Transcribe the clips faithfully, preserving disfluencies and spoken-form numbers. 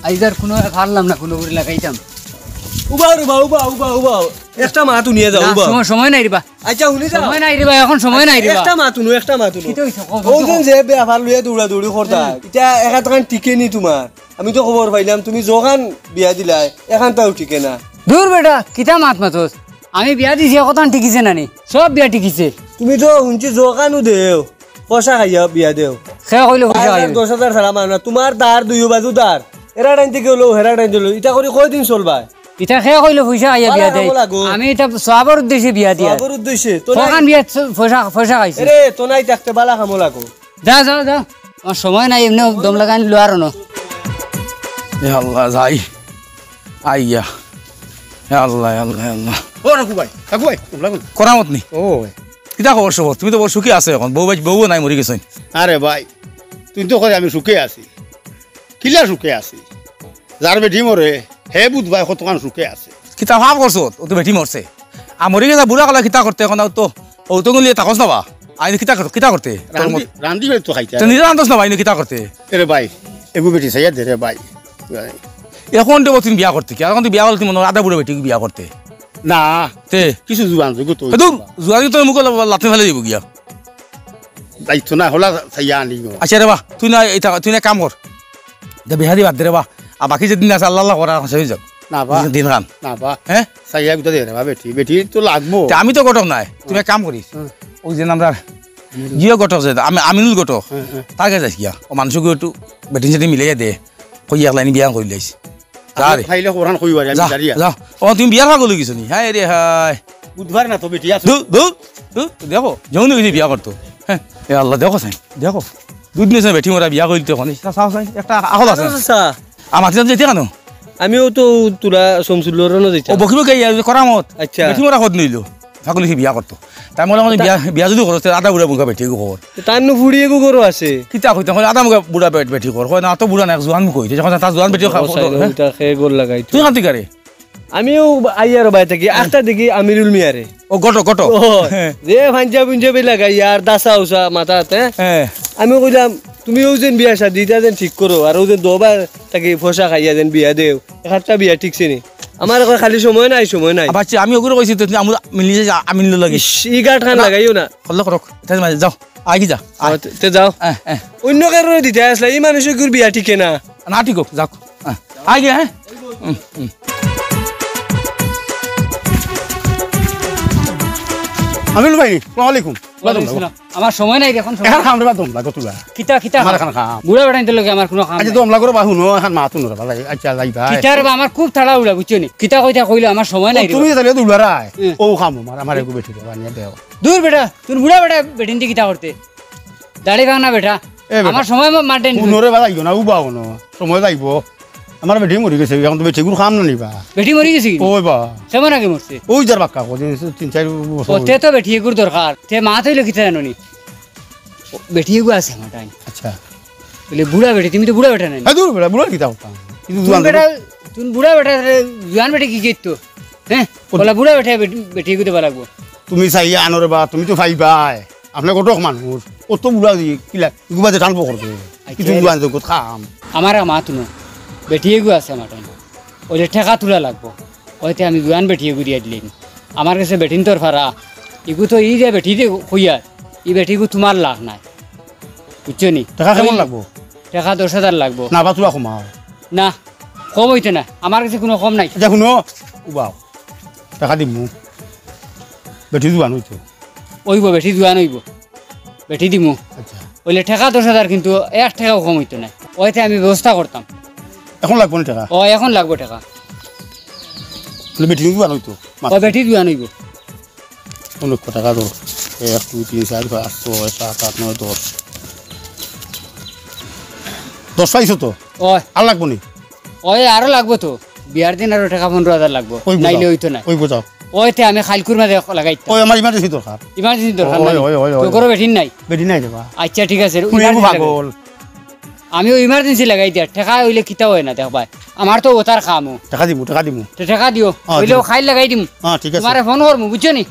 আইজ আর কুনু পারলাম না, কুনু করি লাগাইতাম। উবাও রে বা, উবাও, উবাও, উবাও। একটা মাত হুনিয়া যাও, না, উবাও। সময়, সময় নাই রে বা। আচ্ছা, হুনি যাও। সময় নাই রে বা, এখন সময় নাই রে বা। একটা মাত হুনো, একটা মাত হুনো। কিতা অইছে? কও, অউ কও। দিন যে বেয়াপার লইয়া দৌড়াদৌড়ি করতায়, হুম। ইটা এখান তখন টিকে নি তুমার। আমি তো খবর পাইলাম, তুমি যখান বিয়া দিলায়, এখানটাও টিকে না। দুর বেটা, কিতা মাত মাতস? আমি বিয়া দিছি, একখান টিকিছে না নি? সব বিয়া টিকিছে। তুমি তো হুনছি যখানউ দেও, পয়সা খাইয়া বিয়া দেও। কে কইলো পয়সা খাইয়া? দশ হাজার ছাড়া মানো না। তুমার দার দুইও বাজু দার। এরা টাইন থাকি অইলো, হেরা টাইন দিলো। ইটা করি কয়দিন চলবায়? ইটা কে কইলো পয়সা খাইয়া বিয়া দেয়? আমি ইটা সওয়াবর উদ্দেশ্যে বিয়া দিয়া। সওয়াবর উদ্দেশ্যে? তো নাই। কখান বিয়া পয়সা, পয়সা খাইছে? এরে, তো নাই থাকতে বালা কামো লাগো। যা, যা, যা। আমার সময় নাই, এমনে দম লাগানি লওয়ার অনো। এ আল্লাহ, যাই। আইয়া। এ আল্লাহ, এ আল্লাহ, এ আল্লাহ। ও রাখু ভাই, রাখু ভাই, তোমরা কোন? করামত নি? ও। কিতা খবর সবর? তুমি তো বড় সুখে আছো এখন। বউ ভাই, বউও নাই, মরি গেছইন। আরে ভাই, তুই তো কয় আমি সুখে আছি। কিলা সুখে আছি? যার বেটি মরে, হে বুঝবায় কতখান সুখে আছে। কিতা ভাব করছো? ও তো বেটি মরছে। আর মরি গেছে বুড়া কালে কিতা করতে এখন? আর তো ও তো গুলিয়ে তাকস না বা। আইন কিতা কর-, কিতা করতে? রান্দি, রান্দি বেটি তো খাইতে। তো নিজে রান্ধস না বা, আইন কিতা করতে? এরে ভাই, এগু বেটি চাইয়া দে রে ভাই। এখন দেবো তুমি বিয়া করতে কি? আর এখন তুই বিয়া করলে তুমি মনে হয় আধা বুড়া বেটি বিয়া করতে। না। তে? কিছু জুয়ান যুগ তো এ দূর, জুয়ান যুগ তো মুখে লা-, লাথি ফেলে দিব গিয়া। দায়িত্ব না, হলা চাইয়া আনি গো। আচ্ছা রে বা, তুই না এটা, তুই না কাম কর। দে বিয়া দি বাদ দে রে বা। আর বাকি যেদিন আছে আল্লাহ আল্লাহ করা, শেষ হয়ে যাক। না বা। দিন খান। না বা। হ্যাঁ? চাইয়া গুতা দে রে বা, বেটি, বেটি তো লাগবো। তে আমি তো ঘটক নাই, তুমি এক কাম করিস। হুম। ওই যে আমরা জিও ঘটক যে, আমি আমিনুল ঘটক। হুম, হুম। তার কাছে যাস গিয়া। ও মানুষকে একটু বেটিন সেটিন মিলাইয়া দে। কই এক লাইন বিয়া করিলাইস। যা আমি রে। খাইলে কোরআন কইবার, আমি যা, জারিয়া। যা। ও, তুমি বিয়ার পাগল অই গেছো নি? হায় রে হায়। বুধবার না তো বেটি আছে। দু, দু, দু, দেখো, যেমন অই গেছে বিয়া করতো। হ্যাঁ, এ আল্লাহ, দেখো সাইন, দেখো। দুই দিন আছে বেটি মরা বিয়া করিল তো এখন। ইসা চাও সাইন, একটা আহল আছে। আচ্ছা, আর মাতি যাতে কেন? আমিও তো তুলা শমসুল্লোর না যাইতাম। ও বকিব কে ইয়া, করামত। আচ্ছা। বেটি মরা কত নিল? ছাগল সে বিয়া করতো। তাই মনে হয় বিয়া, বিয়া যদি করো, তে আধা বুড়া মুখা বেটি কর। তার নু ফুড়ি এগু গরু আছে। কিতা কইতাম, কই আধা মুখা বুড়া বেট-, বেটি কর। কয় না, তো বুড়া না, এক জোয়ান মুখ হইছে। যখন তার জোয়ান বেটি ও, খাওয়া সাইড করতো, হ্যাঁ? ওইটা খে গোল লাগাই তো। তুই কান্তি কারে? আমিও আইয়ার বাই থাকি, আখতা দেখি আমিরুল মিয়ারে। ও, গটো, গটো। ও, হ্যাঁ। যে পাঞ্জাব উঞ্জাবি লাগাই আর দাসা উসা মাথাত, হ্যাঁ? হ্যাঁ। আমি কইলাম, তুমি ওই দিন বিয়া শাদি, ইটা যেন ঠিক করো, আর ওই দিন দোবার থাকি ফসা খাইয়া যেন বিয়া দেও। একটা বিয়া ঠিকছে নি। আমার এখন খালি সময় নাই, সময় নাই। আবার চি-, আমি ওগুলো কইছি তো, তুমি আমু-, মিলি যে যা-, আমিন লো লাগে। ইস, ই গাঁট খান না। লাগাইও না। হল্লো করো, এটা মাঝে যাও, আগে যা, আয়। ও, তে, তে যাও। হ্যাঁ, হ্যাঁ। অন্য কারণে দিতে আসলে, এই মানুষের গুর বিয়া টিকে না। না টিকো, যাও। হ্যাঁ। আগে, হ্যাঁ। হুম, হুম। আমিনুল ভাই, আসসালামু আলাইকুম। ওয়ালাইকুম আসসালাম। আমার সময় নাই রে, এখন সময় এখন নাই। কাম রে বা, দম লাগো তুলা। কিতা, কিতা আমার কাম? এখন কাম। বুড়া বেটা নিতে লগে আমার কোনো কাম আচ্ছা, নাই। দম লাগো রে বা, হুনো, এখন মাত হুনো রে বা, যাই, আচ্ছা, যাই ভাই। কিতা রে বা, আমার খুব তাড়াহুড়া, বুঝছো নি? কিতা কইতা কইলে আমার সময় নাই ও, রে তুমি বা। তাহলে দুলারায়। হুম। ও কাম, আমার, আমার একটু বেটি রে বা, নিয়ে দেও। দূর বেটা, তুই বুড়া বেটা বেটিন দি কিতা করতে? দাড়ি ভাঙ না বেটা। এ বেটা। আমার সময় মা-, মার দেন। হুনো রে বা, যাইও না, উবাও না। সময় যাইবো। আমার বেটি মরি গেছে, এখন তো বেটি গুর কাম না নিবা। বেটি মরি গেছে কি? ওই বা। কেমন আগে মরছে? ওই যার বাক্কা, কদিন হইছে, তিন চার বছর ও, তে তো বেটি এগুর দরকার। তে মা তো অইলে কিতা জানো নি? ও, বেটি এগু আছে আমার টাইম। আচ্ছা। বলে, "বুড়া বেটি, তুমি তো বুড়া বেটা নাই।" হ্যাঁ, দূর বেটা, বুড়া কিতা করতাম? কিন্তু তুমি জোয়ান বেটা, তুমি বুড়া বেটা, রে, জোয়ান বেটা কি করতো? হ্যাঁ? কোন বলা, "বুড়া বেটা বেটি, বেটি এগু দেবা লাগবো।" তুমি চাইয়া আনো রে বা, তুমি তো পাইবায়। আপনি কটক মানুষ, অত বুড়া দিয়ে কিলা, ইগুবা যে টানবো করবে। আচ্ছা। কিছু জোয়ান যে কত কাম। আমার মাত হুনো, বেটি এগু আছে আমার টাইম। ওই যে টেকা তুলা লাগবো। ওইতে আমি জোয়ান বেটি এগু দিয়া দিলাম। আমার গেছে বেটিন তোর ফারা। ইগু তো ই যে বেটি দে কইয়া, ই বেটিগু তুমার লাখ নাই। বুঝছো নি? টেকা কেমন লাগবো? টেকা দশ হাজার লাগবো। না, বা তুলা কমাও। না, কম অইতো না। আমার গেছে কুনু কম নাই। আচ্ছা, হুনো, উবাও। টেকা দিমু। বেটি জোয়ান অইতো। অইবো, বেটি জোয়ান অইবো। বেটি দিমু। আচ্ছা। অইলে টেকা দশ হাজার কিন্তু এক টেকাও কম অইতো নায়। অইতে আমি ব্যবস্থা করতাম। এখন লাগবো নি টেকা? ও, এখন লাগবো টেকা। অইলে বেটি জোয়ান অইতো? ও, বেটি জোয়ান অইবো। অনেক টেকা ধরো। এক, দুই, তিন, চাইর, পাঁচ, ছয়, সাত, আট, নয়, দশ। দশ পাইছো তো? অয়। আর লাগবো নি? অয়, আরো লাগবো তো। বিয়ার দিন আরো টেকা পনরো হাজার লাগবো। অইবো যাও। নাইলে অইতো নায়। অইবো যাও। অইতে আমি কাইলকুর মাঝে লাগাইতাম। অয়, আমার emergency দরকার। Emergency দরকার অয়, নাই। অয়, অয়, অয়, তো অয়। ঘরো বেটিন নাই? বেটিন নাই রে বা। আচ্ছা, ঠিক আছে। তুমি emergency লাগাই। পাগল। আমি অউ emergency লাগাই দিয়া, টেকা অইলে কিতা অয় না, দেখবায়। আমার তো অতার কামও। টেকা দিমু, টেকা দিমু। তে টেকা দিও। হ্যাঁ, অইলে দিমু। কাইল লাগাই দিমু। হ্যাঁ, ঠিক আছে। তুমারে ফোন করমু, বুঝছো নি?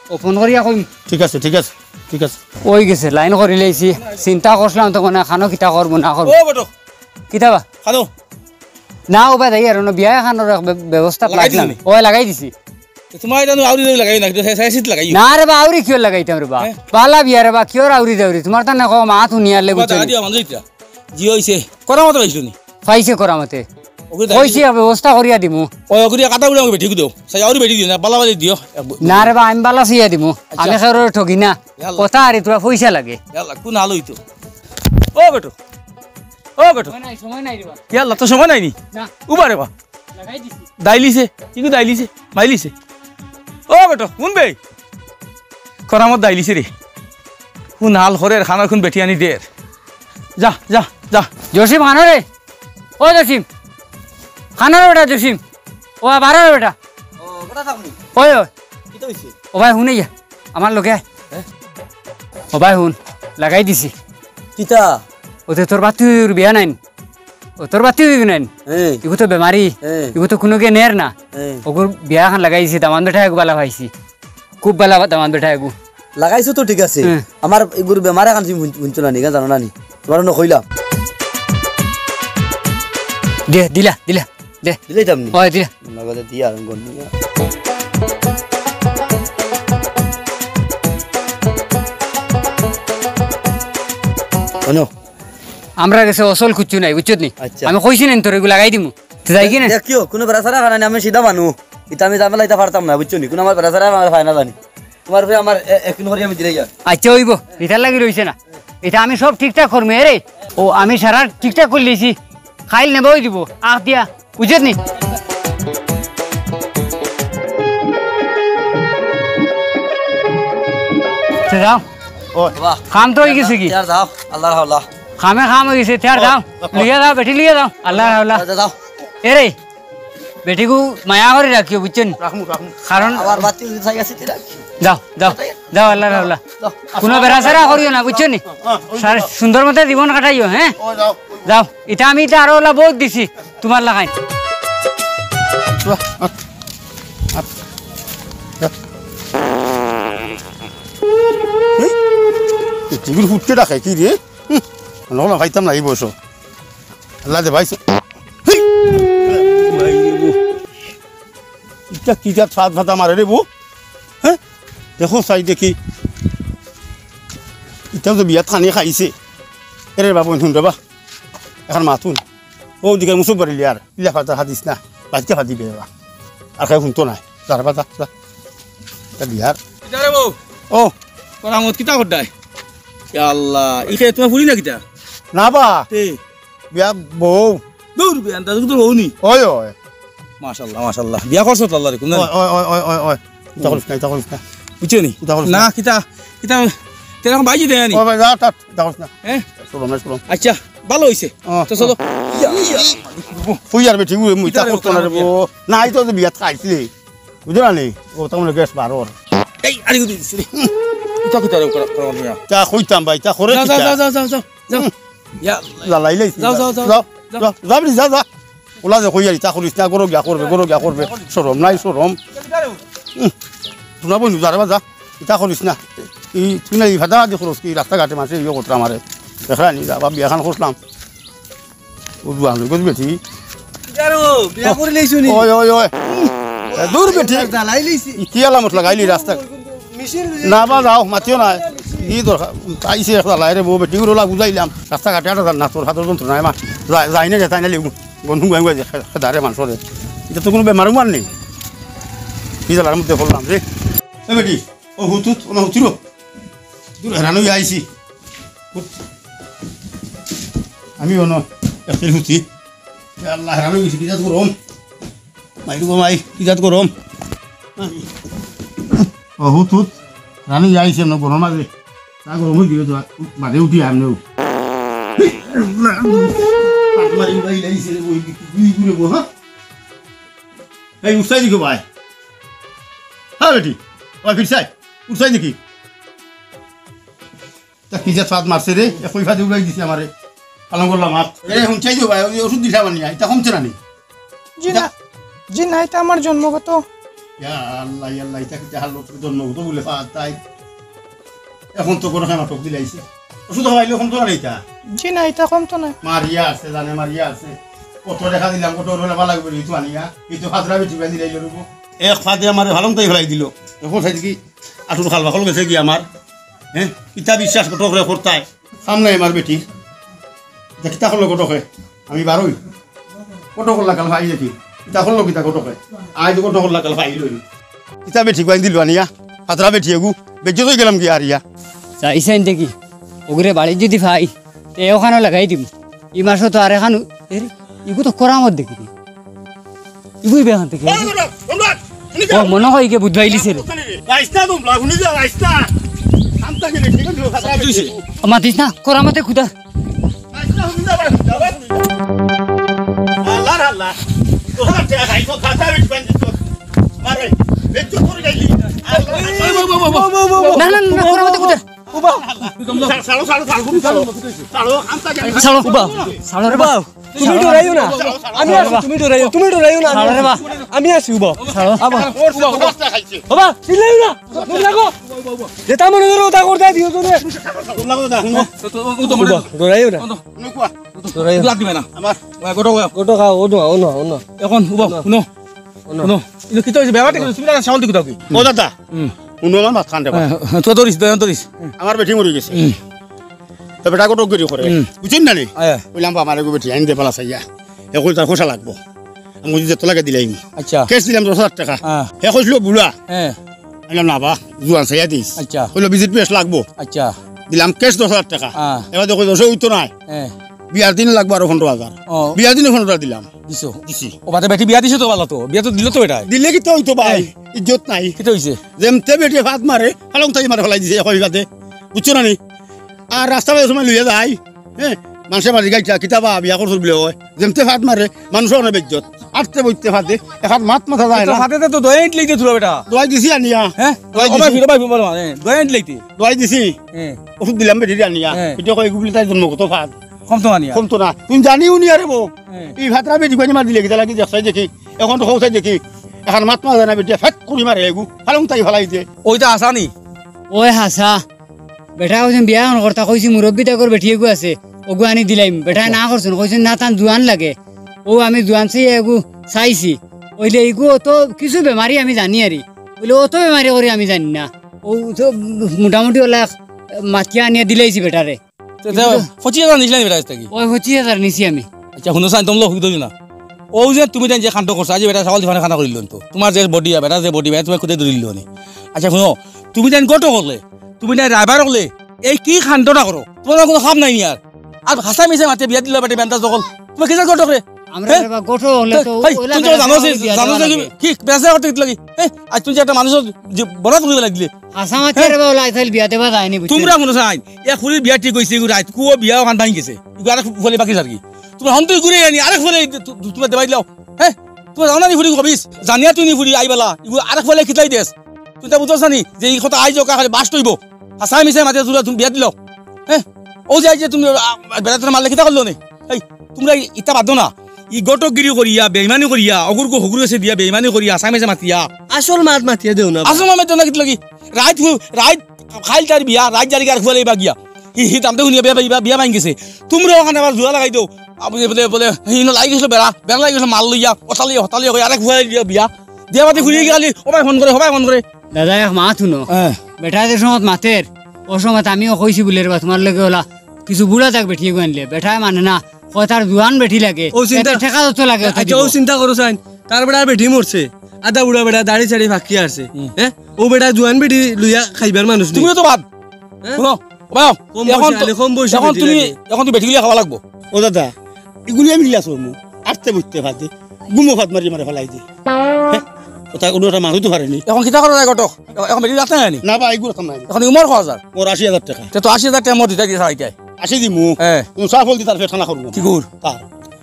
ও ফোন করিয়া কইমু। ঠিক আছে, ঠিক আছে, ঠিক আছে। অই গেছে, লাইন করিলাইছি। চিন্তা করছিলাম তো মনে অয় কানো কিতা করমু না করমু। ও বেটো। কিতা বা? কানো। না, ও বা যাই আর অনো বিয়া এখানর এক ব্য-, ব্যবস্থা লাগাই দিছো লাগলাম। নি? ও লাগাই দিছি। তো তুমার ইটা নু আউরি দাউরি লাগাইও না, কিন্তু সে-, সে সিট লাগাইও। না রে বা, আউরি কিওর লাগাইতাম রে বা? হ্যাঁ? বালা বিয়া রে বা, কিওর আউরি দাউরি? তুমার তানে কম আত হুনিয়ার লে তোমার বুঝছো নি? টাকা দিয়া মানুষ ইটা। জি অইছে। করামতে পাইছো নি? পাইছে করামতে। ওগুলো দাঁড়িয়ে কইছি, ব্যবস্থা করিয়া দিমু। ওই ওগুলো কাটা উড়ে আমাকে বেটি দিও। সাই আউরি বেটি দিও না, বালা বালা দিও। না রে বা, আমি বালা চাইয়া দিমু। আচ্ছা। আমি কেউরে ঠগি না। ইয়াল্লা। কথা আরে তোরা পয়সা লাগে। ইয়াল্লা, কোন আলো অইতো? ও বেটো। ও বেটো। সময় নাই, সময় নাই রে বা। ইয়াল্লা, তো সময় নাই নি? না। উবা রে বা। লাগাই দিছি। দাইলিছে, কি গো দাইলিছে? মাইলিছে। ও বেটো, হুন বে। করামত দাইলিছে রে। হুন হাল হরের খানার খুন বেটি আনি দের। যা, যা, যা। জসিম, খানো রে। ও জসিম। খানো রে বেটা জসিম। ও আবার রে বেটা। ও, বেটা থাকবি? ওই, ওই। কিতা অইছে? ও ভাই, হুনে যা। আমার লগে আয়। হ্যাঁ? ও ভাই, হুন। লাগাই দিছি। কিতা? ওতে তোর বাতির বিয়া নাইন। ও তোর বাতি অইবি নাইন। হ্যাঁ। ইগু তো বেমারি। হ্যাঁ। ইগু তো কুনুগে নের না। হ্যাঁ। ওগুর বিয়া এখান লাগাই দিছি, দামান বেটা এগু বালা পাইছি। খুব বালা দামান বেটা এগু। লাগাইছো তো ঠিক আছে। হ্যাঁ। আমার ইগুর বেমার এখান তুমি হুন-, হুনছো না নি, জানো না নি? তোমার অনো কইলাম। দে, দিলা, দিলা, দে। দিলাইতাম নি? ওই, দিলা। নগদে দিয়া আর গন্ডি না। শোনো। আমরার গেছে অসল কুচ্ছু নাই, বুঝছত নি? আচ্ছা। আমি কইছি না তোর ইগু লাগাই দিমু। তো যাই কি না? দেখিও, কুনু বেড়াছাড়া খানা নাই, আমি সিধা মানু। ইতা আমি ঝামেলা ইতা পারতাম না, বুঝছো নি? কুনু আমার বেড়াছাড়া আমার ফায়না জানি। তোমার উপরে আমার এ-, একদিন করি আমি দিলাই যার। আচ্ছা, অইবো। ইতার লাগি রইছে না। ইতা আমি সব ঠিকঠাক করমু, এরে। ও, আমি সারা ঠিকঠাক করিলিছি। খাইল নেবাও দিব। আখ দিয়া। বুঝছত নি? আচ্ছা, যাও। ও, বাহ। কাম তো অই গেছে কি? ইয়ার যাও, আল্লাহর হাওলা। কামে কাম অই গেছে, তে আর ও, যাও। ও। লইয়া যাও, বেটি লইয়া যাও। আল্লাহর হাওলা। যাও, যাও। এরে, বেটিগু মায়া করি রাখিও, বুঝছো নি? রাখমু, রাখমু। কারণ আবার বাতি উঠে যাই আছে, তে রাখি। যাও, যাও, যাও, আল্লাহর হাওলা। যাও। কুনু বেড়াছেড়া করিও না, বুঝছো নি? হ্যাঁ, ওই সার-, যাও। সুন্দর মতো জীবন কাটাইও, হ্যাঁ? ও, যাও। যাও, ইতা আমি ইতা আরো অলা বউত দিছি, তুমার লাখান। বাহ, আহ, আহ, আহ। এই, এই টিভির ফুটকে ডাকে কি রে? হুম, না, না, খাইতাম না এই বয়স। আল্লাহ দে ভাই। হেই! ইটা কিতা ফাত ফাতা মারে রে বউ? হ্যাঁ? দেখো চাই দেখি। ইটাও তো বিয়াত খানি খাইছে। এরে বাবু, হুন রে বা। এখন মাত হুন। ও দিকে মুসুক বাড়ি লিয়ার। ইলা ফাতা হাদিস না। বাচ্চা ফাতি বেবা। আর খাই হুনতো নাই। যা রে বা, যা, যা। ইটা বিয়ার। ইটা রে বউ। ও। করামত কিতা করদায়? ইয়া আল্লাহ। ইখে তোমার ফুরি না কিতা? না বা। তে? বিয়া বউ। দূর বিয়া, দাদু তো বউ নি। ওই, ওই। মাশাআল্লাহ, মাশাআল্লাহ। বিয়া করছো তো আল্লাহর হুকুম, না? ওই, ওই, ওই, ওই, ওই, ওই। ইতা করিস না, ইতা করিস না। বুঝছো নি? ইতা করিস না। না, কিতা, কিতা, তেরকম বাইজি দেয় নি? ও ভাই, যা, যা, ইতা করিস না। হ্যাঁ? শরম নাই, শরম। আচ্ছা, ভালো অইছে। ও, তো চলো। ও। ইয়া, ইয়া। কই আর বেটি, ও, ইতা ইতা রে, করতো না রে, ওটা বউ। না, ইতা তো বিয়াত খাইছিলে। বুঝলা নি? ও, তখন গ্যাস বারোর। এই, আরে, ইতা কিতা রে, করা, করা, করা। তা কইতাম ভাই, তা করে যাও, কিতা? যাও, যাও, যাও, যাও, যাও। হুম। ইয়া আল্লাহ। জ্বালাইলে যাও, যাও, যাও, যাও, যাও, যাও। যাও, যাও, যা, যা। ওলা যে কই আর ইতা করিস না, গরো গিয়া করবে, গরো গিয়া করবে। শরম নাই, শরম। হুম। শোনা বন্ধু, যা রে বা, যা। ইতা করিস না। এই, তুই না এই ফাটা দি খরচ কি রাস্তাঘাটে মাসে ইয়ে করতাম আরে। দেখরা নি, যা, বা বিয়া খান করলাম। ও জুয়ান, বুঝ বেটি। ইতা রে, বিয়া করি লাইছো নি? ওই, ওই, ওই। এ, দূর বেটি। জ্বালাই লাইছি। ই কি আলামত লাগাইলি রাস্তা? মেশিন লইয়া না বা যাও, মাতিও না। ই দরকার? আইছে এক জ্বালায় রে বউ, বেটি গুলো বুঝাইলাম। রাস্তাঘাটে আর না, তোর হাতর যন্ত্রণায় মা। যাই, যাই না, যাই না, লেবু। বন্ধু গাঙ্গুয়া যে খে-, খেদারে মানষরে। ইতা তো কুনু বেমার উমার নাই। কি জ্বালার মধ্যে পড়লাম রে। এ বেটি, ও হুত হুত, ও না হুতিরো। দূর হেরান অইয়া আইছি। হুত। আমি অনো, একটির হুতি। ইয়া আল্লাহ, হেরান অইছি, কি জাত গরম। মাই গো মাই, কি জাত গরম। ও হুত হুত, রানি যাইছে না গরম আছে। তা গরম অই দিবে তো, বাদে উঠি আমনেও। হাত মারি উড়াই লাইছে রে, ওই দুই গুণে বউ, হ্যাঁ? এই উঠছাই দেখি ভাই। হ্যাঁ বেটি, ওই ফিরছাই, উঠছাই দেখি। তা কি যে ফাদ মারছে রে, একই ফাদে উড়াই দিছে আমারে। পালং করলাম আর। এ, হুনছাই দিও ভাই, ওই ওষুধ দিলাম আনিয়া, ইতা কমছে না নি? জি না, ইতা? জি না, ইতা আমার জন্মগত। ইয়া আল্লাহ, ইয়া আল্লাহ, ইতা কিতা হালত, জন্মগত বুলে ফাদ তাই। এখন তো কোনো খেমা টোক দিলাইছে। ওষুধ খাওয়াইলে কমতো না রে ইতা? জি না, ইতা কমতো না। মারিয়া আছে, জানে মারিয়া আছে। কত টেকা দিলাম, কত অইলো না, বালা করি তো আনিয়া, এই তো ফাতরা বেটি বান্ধি লাইল রূপ। এক ফাদে আমারে ফালং তাই ফেলাই দিল। এখন সাইড কি আটুর খাল বাকল গেছে কি আমার? হ্যাঁ, কিতা বিশ্বাস কত করে করতায়? সামনে আমার বেটি। দেখি তা করলো কত করে। আমি বারোই। কত করলা কাল ভাই দেখি। কিতা করলো কিতা কত করে। আজ কত করলা কাল ভাই লই। কিতা বেটি কইন দিল আনিয়া। ফাতরা বেটি এগু। বেজ্জত অই গেলাম কি আর ইয়া। চাইছেন দেখি। ওগুরে বাড়ি যদি ভাই। তে ওখানে লাগাই দিম। ই মাসও তো আর এখান, এর, ইগু তো করামত দেখি দি। ইগুই বেখান থেকে। ও, মনে হয় ইগে বুঝবাইলিছে রে। রাস্তা তো ব্লা-, শুনি যা, রাস্তা। শান্তা কি রে, ঠিক আছে, রাস্তা। ও, মাতিস না, করামতে খুদা। রাস্তা শুনি যা, রাস্তা। আল্লাহ, আল্লাহ। তো হাতে খাই তো খাতা বিট বান্ধি তো। মারে, এই চুপ করে গেলি। আল্লাহ। না, না, না, করামতে খুদা। উবা। ছাড়ো, ছাড়ো, ছাড়ো, ছাড়ো, ছাড়ো। ছাড়ো, আমতা জানি। ছাড়ো, উবা। ছাড়ো রে বা। তুমি ডরাইও না। আমি আছি, তুমি ডরাইও, তুমি ডরাইও না। ছাড়ো রে বা। আমি আছি, উবা। ছাড়ো। আবা। ওর উবা, উবা। রাস্তা খাইছে। বাবা, চিল্লাইও না। দম লাগো। যেটা মনে করো, ওটা করতে দিও তুমি। দম লাগো না, হুনো। তো, তো, ও তো মনে উবা, ডরাইও না। হুনো, কোয়া। ডরাইও না। লাগ দিবে না। আমার। ওয়া, গোটো, গোটো। গোটো খাও, ও না, ও না, ও না। এখন উবা, হুনো। হুনো। হুনো। ইনো কিতা অইছে? ব্যাপারটা কি? তুমি না সাউন্ড দিকে দাও কি? ও দাদা। হুম। হুনো আমার মাত খান রে বা। হ্যাঁ, হ্যাঁ, তো ধরিস, ধরিস, ধরিস। আমার বেটি মরি গেছে। হুম। তো বেটা কটক গিরি করে। হুম। বুঝছেন না নি? হ্যাঁ। কইলাম, "বাবা, আমার এগো বেটি আইন দে পালা চাইয়া।" হে কইল, "তার পয়সা লাগবো।" আমি কইছি, "যত লাগে দিলাইমু।" আচ্ছা। ক্যাশ দিলাম দশ হাজার টেকা। হ্যাঁ। হে কইছিল, "বুড়া।" হ্যাঁ। আমি কইলাম, "না বা, জুয়ান চাইয়া দিস।" আচ্ছা। কইলো, "ভিজিট পেশ লাগবো।" আচ্ছা। দিলাম ক্যাশ দশ হাজার টেকা। হ্যাঁ। এবার দেখো, দশে অইতো নায়। হ্যাঁ। বিয়ার দিনে লাগবো আরো পনেরো হাজার। ও। বিয়ার দিনে পনেরো হাজার দিলাম। দিছো? দিছি। ও, বাদে বেটি বিয়া দিছে তো ভালা তো। বিয়া তো দিল তো বেটায়। দিলে কিতা অইতো ভাই? হ্যাঁ। ইজ্জত নাই। কিতা অইছে? যেমতে বেটি ফাত মারে, ফালং তাই মারে ফালাই দিছে, কই বাদে। বুঝছো না নি? আর রাস্তা বাদে সময় লইয়া যায়। হ্যাঁ, মানষে মারি গাইটা, কিতা বা বিয়া করছস বুলে অয়। যেমতে ফাত মারে, মানুষ অনেক বেইজ্জত। আটতে বইতে ফাতে, এখন মাত মাথা যায় না। ফাতে তো দয়া ইট লইতে থুলো বেটা। দয়া দিছি আনিয়া। হ্যাঁ? দয়া ও ভাই, দিছি। ফিরো ভাই, ফিরো ভাই, হ্যাঁ, দয়া ইট লইতে। দয়া দিছি। হ্যাঁ। ওষুধ দিলাম বেটি আনিয়া। হ্যাঁ। এটা কয়, "এগুলি তাই জন্মগত ফাত।" কম তো আনিয়া। কম তো না। তুমি জানিও নি আরে বউ। হ্যাঁ। এই ফাতরা বেটি কইনি মার দিলে কিতা লাগি দেখছাই দেখি। এখন তো কওছাই দেখি। এখন মাত মাথা যায় না বেটি, ফাত করি মারে এগু। ফালং তাই ফালাই দে। ওইটা আসানি। ওই হাসা। বেটায় কইছইন বিয়া অখন করতা, কইছি মুরব্বি তাকর বেটি এগু আছে, অগু আনি দিলাইমু। বেটায় না করছইন, কইছইন না তান জুয়ান লাগে। অউ আমি জুয়ান চাইয়া এগু চাইছি। অইলে ইগু অত কিছু বেমারি আমি জানি আরি। অইলে অত বেমারি করি আমি জানি না। অউ তো মোটামুটি অলা মাতিয়া আনিয়া দিলাইছি বেটারে। তে, তে, পঁচিশ হাজার নিছিলা নি বেটার কাছ থাকি? অয় পঁচিশ হাজার নিছি আমি। আচ্ছা, হুনো চাইন, তোমরা হুদো না। অউ যে তুমি তাইন যে কাণ্ড করছো, আজি বেটা ছাগল দিফানে খানা করিল তো। তুমার যে বডি, বেটা যে বডি, বেটা তুমার খুদে ধরিল নি। আচ্ছা, হুনো, তুমি তাইন গটো করলে, তুমি তাইন রাইবার করলে, এই কি কাণ্ডটা করো? তুমার কুনু কাম নাই নি আর। আর হাছা মিছা মাতে বিয়া দিলা বেটা বেন্তা জগল। তুমি কিতা গটো করে? আমরা হ্যাঁ? রে বা গটো হলে তো হেই, ওলা তুমি তো বেটা জানো ছাগল যে, বিয়া জানো দেওয়া যে লাগে। কি বেচা করতে কিতা লাগি? হেই, আজ তুমি যে একটা মানুষর যে বরাত করিবা লাগিলে। হাছা মাতে রে বা ওলা আইতাইল বিয়া দেবা যায়নি, বুঝছো? তুমরা মনো চাইন, এক ফুরির বিয়া ঠিক অইছে, ইগু রাইত কুয়ো বিয়া অখান ভাঙি গেছে। ইগু আরেক ফুয়ালে বাকি যার কি? তুমরা হন্তই ঘুরে আনি, আরেক ফুয়ালে তু-, তু-, তুমরা দেবাই দিলাও। হ্যাঁ? তুমরা জানো না নি ফুরি কবিস? জানিয়া তুই নি ফুরি আইবালা। ইগু আরেক ফুয়ালে কিতাই দেস? তুই তা বুঝছস না নি যে ই কথা আইজ ওকা খালি বাস্ট অইবো? হাছা মিছা মাতে তুমরা তুমি বিয়া দিলাও। হ্যাঁ? অউ যে আইজ যে তুমি, আ, বেটা তোরা মারলে কিতা করলো নে? এই, তুমরা ইতা বাদ দেও না। ই গটকগিরি করিয়া, বেইমানি করিয়া, অগুরগু হগুর গেছে দিয়া বেইমানি করিয়া, হাছা মিছা মাতিয়া। আসল মাত মাতিয়া দেও না। আসল মাত মাতিয়া না কিতা লাগি? রাইত হু-, রাইত খাইল তার বিয়া, রাইত জারিগার ফুয়ালে বা গিয়া। হি, হি, তামতে হুনিয়া বিয়া, বিয়া, বিয়া ভাঙি গেছে। তুমরা অখান আবার জুয়া লাগাই দেও। আ, বুলে, বুলে, বুলে, হি, ইনো লাগি গেছিল বেড়া, বেড়া লাগি গেছিল মাল লইয়া, ওটা লইয়া, হতা লইয়া কই, আরেক ফুয়ালে লইয়া বিয়া। দিয়া বাদে ঘুরিয়া গিয়া খালি, ও ভাই ফোন করে, ও ভাই ফোন করে। দাদা, এক মাত হুনো। হ্যাঁ। বেটায় যে সময়ত মাতের, অউ সময়ত আমিও কইছি বুলে রে বা, তুমার লগে অলা কিছু বুড়া থাক বেটি এগু আনলে। বেটায় মানে না, কয় তার জুয়ান বেটি লাগে। অউ চিন্তা, এতে ঠেকা যত লাগে, অত আচ্ছা, দিব। অউ চিন্তা করো চাইন, তার বেটার বেটি মরছে, আধা বুড়া বেটা, দাড়ি চাড়ি ফাকিয়া আছে। হুম। হ্যাঁ? অউ বেটা জুয়ান বেটি লইয়া খাইবার মানুষ নি। তুমিও তো বাদ। হ্যাঁ? হুনো, ও ভাই, কম এখন বয়সে তো, আলে কম বয়সে এখন বেটি তুমি, লাগে। এখন তুমি বেটি লইয়া খাওয়া লাগবো। ও দাদা, ইগুলি আমি ইলা চলমু। আটতে বইতে ফাতে, গুমো ফাত মারি মারে ফালাই দি। হ্যাঁ? কথা কোনো একটা মানুষ তো পারেনি। এখন কিতা করা যায় গটক? এখন বেটি রাখতে নাই নি? না বা, ইগুলো তো নাই। এখন উমর কত হাজার? মোর আশি হাজার টেকা। তে তো আশি হাজার টেকা মোর দিতে গিয়ে চাইতে। আশি দিমু। হ্যাঁ। তুমি চা ফল দি তার পেট খানা করমু। কি কর? তার।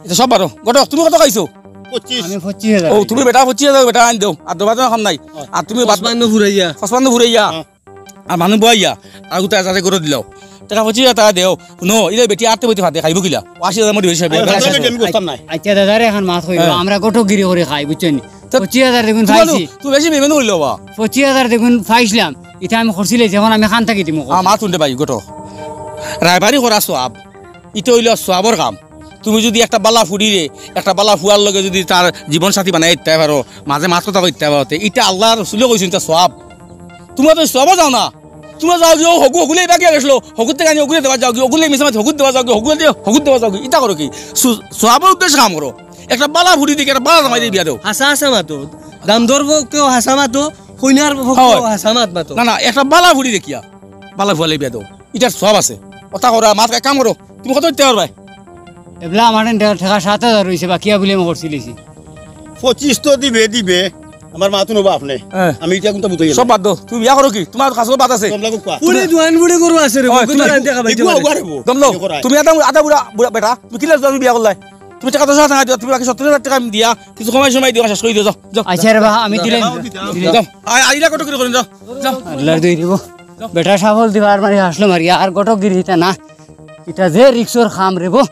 ইতা সব বারো। গটক, তুমি কত খাইছো? পঁচিশ। আমি পঁচিশ হাজার। ও, তুমি বেটা পঁচিশ হাজার বেটা আইন দেও। আর দবা দবা খাম নাই। হ্যাঁ। আর তুমি বাদ পঁচপান্ন ফুরাইয়া। পঁচপান্ন ফুরাইয়া। হ্যাঁ। আর মানুষ বইয়া, আর গুতা যাতে করে দিলাও। টেকা পঁচিশ হাজার টেকা দেও। হুনো, ইলে বেটি আটতে বইতে ফাতে খাইবো কিলা? ও আশি হাজার মোর বেশি, আরে, বেশি দাদা, আছে। আমি বুঝতাম না। আচ্ছা, দাদা রে, এখন মাত কইবো, হ্যাঁ। আমরা গটকগিরি করি খাই, বুঝছো নি? তো পঁচিশ হাজার দেখুন তুমি পাইছি। তুমি বেশি বেইমানি করিলাও বা। পঁচিশ হাজার দেখুন পাইছিলাম, ইতা আমি করছিলাই, এখন আমি খান থাকি দিমু। আ, মাত হুনতে পাই, গটক। রায়বারি করা সওয়াব, ইতা অইলো সওয়াবর কাম। তুমি যুদি একটা বালা ফুড়িরে, একটা বালা ফুয়ার লগে যুদি তার জীবন সাথী বানাই দিতে পারো, মাঝে মাত কথা কইতে পারো, তে ইটা আল্লার রসুলে কইছইন, ইটা সওয়াব। তুমরা তো সওয়াবো যাও না, তুমরা যাওগি, ও হগু, হগুলে বাকি গেছলো, হগুর থাকি আনি হগুরে দেওয়া যাওগি, হগুলে মিছা মাত হগুর দেওয়া যাওগি, হগুলে দিয়া হগুর দেওয়া যাওগি, ইতা করো কি? সু-, সওয়াবর উদ্দেশ্যে কাম করো। একটা বালা ফুড়ি দেখি, একটা বালা জামাই দেখি বিয়া দেও। হাছা হাছা মাতো, গামদর পক্ষেও হাছা মাতো, কইনার পক্ষেও হয়। হাছা মাত মাতো। না, না, একটা বালা ফুড়ি দেখিয়া, বালা ফুয়ালে বিয়া দেও। ইটার সওয়াব আছে। কথা করো, মাত কাম করো। তুমি কত দিতে পারবায়? এবলা আমার টেকা সাত হাজার রইছে, বাকিয়া বুলে আমি করছিলিছি। পঁচিশ তো দিবে, দিবে। আমার মাত হুনবা আপনে। হ্যাঁ। আমি ইটা কুনটা বুঝাই সব বাদ দেও। তুমি বিয়া করো কি? তুমার কাছে বাদ আছে। কমলা কুকুয়া। পুরে দুয়ান বুড়ে গরু আছে রে, ওই, তুমি আনতে খাবাই ইগুয়া পারে। উগারে বো। দম লও। ইগুয়া করায়। তুমি আদা, আদা বুড়া, বুড়া বেটা। তুমি কিলা তুমি বিয়া করলায়? তুমি টেকা দশ হাজার টেকা দিও, তুমি বাকি সত্তর হাজার টেকা আমি দিয়া, কিছু কমাই সময় দিও, শেষ করি দিও, যাও, যাও। আচ্ছা রে বা, আমি দিলাম। যাও। আ-, আইলা কত করে করেন, যাও, যাও। আল্লার দই দিব। বেটা সাফল দিবা আর মারি হাসলো মারি, আর ঘটকগিরি ইতা না। ইটা যে রিক্সর কাম রে বো।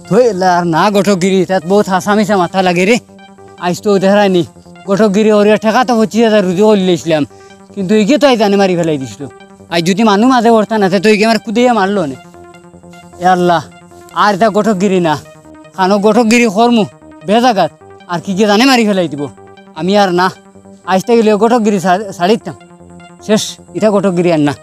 থই এলা আর না ঘটকগিরি, ইতাত বউত হাছা মিছা মাতা লাগে রে। আইজ তো দেহরায়নি। ঘটকগিরি করিয়া টেকা তো পঁচিশ হাজার রুজি করিলাইছলাম। কিন্তু ইগে তো আইজ জানে মারি ফেলাই দিছলো। আইজ যুদি মানু মাঝে পড়তা না, তে তো ইগে আমার কুদাইয়া মারলো নে। এ আল্লা, আর ইতা ঘটকগিরি না। খানো ঘটকগিরি করমু, বেজাগাত। আর কিগে জানে মারি ফেলাই দিব। আমি আর না। আইজ থাকি ঘটকগিরি ছাড়-, ছাড়িতাম। শেষ, ইতা ঘটকগিরি আর না।